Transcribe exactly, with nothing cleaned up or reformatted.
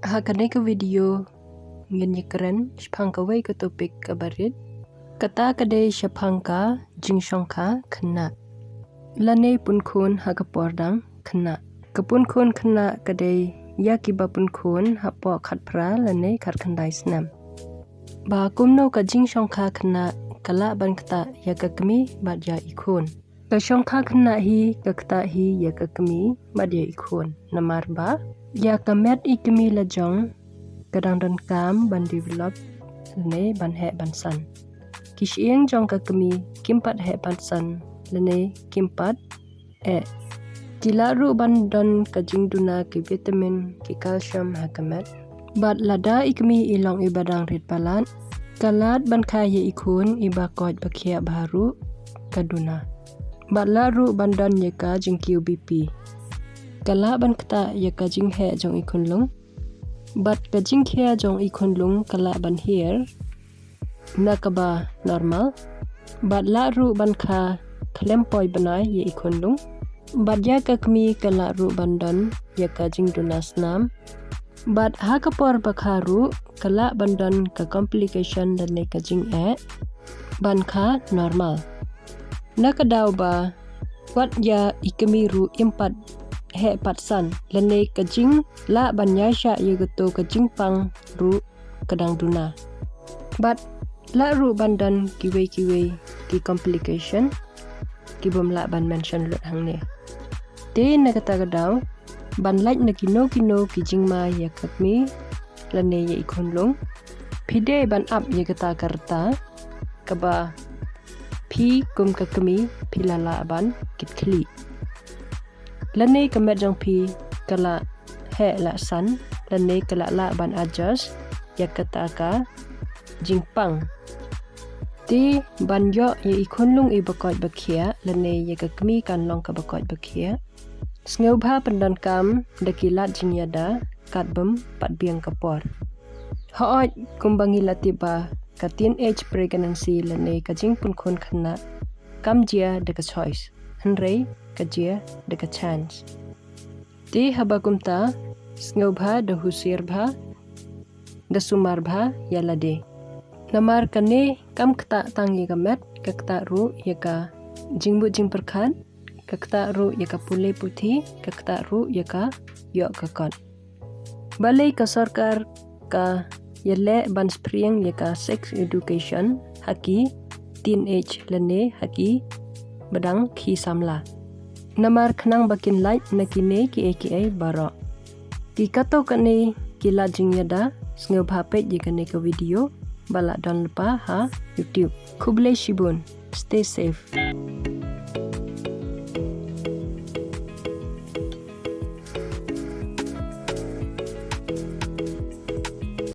Ha kane ka video ngin ïakren shaphang kawei ka topic kaba rit. Kata ka dei shaphang ka jingshongkha khynnah lane punkhun ha ka por dang khynnah. Ka punkhun khynnah ka dei ïa kiba punkhun hapoh khatphra lane khatkhyndai snem. Ba kumno ka jingshongkha khynnah ka lah ban ktah ïa ka kmie bad ïa i khun. Ka shongkha khynnah hi ka ktah hi ïa ka kmie bad ïa i khun. Namar ba ïa ka met i kmie la jong ka dang donkam ban develop lane ban heh ban san. Ki shyieng jong ka kmie kim pat heh pat san lane kim pat eh. Ki lah ruh ban don ka jingduna ki vitamin, ki calcium ha ka met. Bad lada i kmie i long iba dang rit palat, ka lad ban kha ïa i khun iba koit ba khiah bha ruh ka duna. Bad lah ruh ban don ïa ka jingkiew B P. Ka lah ban ktah ïa ka jingheh jong i khunlung. Bad ka jingkhia jong i khunlung ka lah ban hiar na kaba normal. Bad lah ruh ban kha khlem poi bnai ïa i khunlung. Bad ïa ka kmie ka lah ruh ban don ïa ka jingduna snam. Bad ha ka por ba kha ruh ka lah ban don ka complication lane ka jingeh ban kha normal. Na ka daw ba wat ïa i kmie ruh im pat heh pat san lane ka jinglah ban ïaishah ïa kato ka jingpang ruh ka dang duna. Bad lah ruh ban don kiwei kiwei ki complication kibym lah ban mention lut hangne. Te na kata ka daw ban lait na kino kino ki jingma ïa ka kmie lane ïa i khunlung, phi dei ban ap ïa kata ka rta kaba phi kum ka kmie phi la lah ban kitkhlieh. Lane ka met jong phi ka la heh la san lane ka la lah ban adjust ïa kata ka jingpang. Te ban ïoh ïa i khunlung iba koit ba khiah lane ïa ka kmie kan long kaba koit ba khiah, sngewbha pyndonkam da ki lad jingïada katbym pat biang ka por. Hooid, kumba ngi la tip ba ka teenage pregnancy lane ka jingpunkhun khynnah kam jia da ka choice, hynrei ka jia da ka chance. Te haba kumta, sngewbha da husiar bha, da sumar bha ïa lade. Namar kane kam ktah tang ïa ka met, ka ktah ruh ïa ka jingmut jingpyrkhat, ka ktah ruh ïa ka pule puthi, ka ktah ruh ïa ka ïoh ka kot. Balei ka sorkar ka ïaleh ban spriang ïa ka sex education ha ki teenage lane ha kiba dang khie samla? Namar khnang ba kin lait na kine kiei kiei baroh. Te kato kane ki lad jingïada, sngewbha peit ïa kane ka video ba la don lypa ha YouTube. Khublei shibun. Stay safe.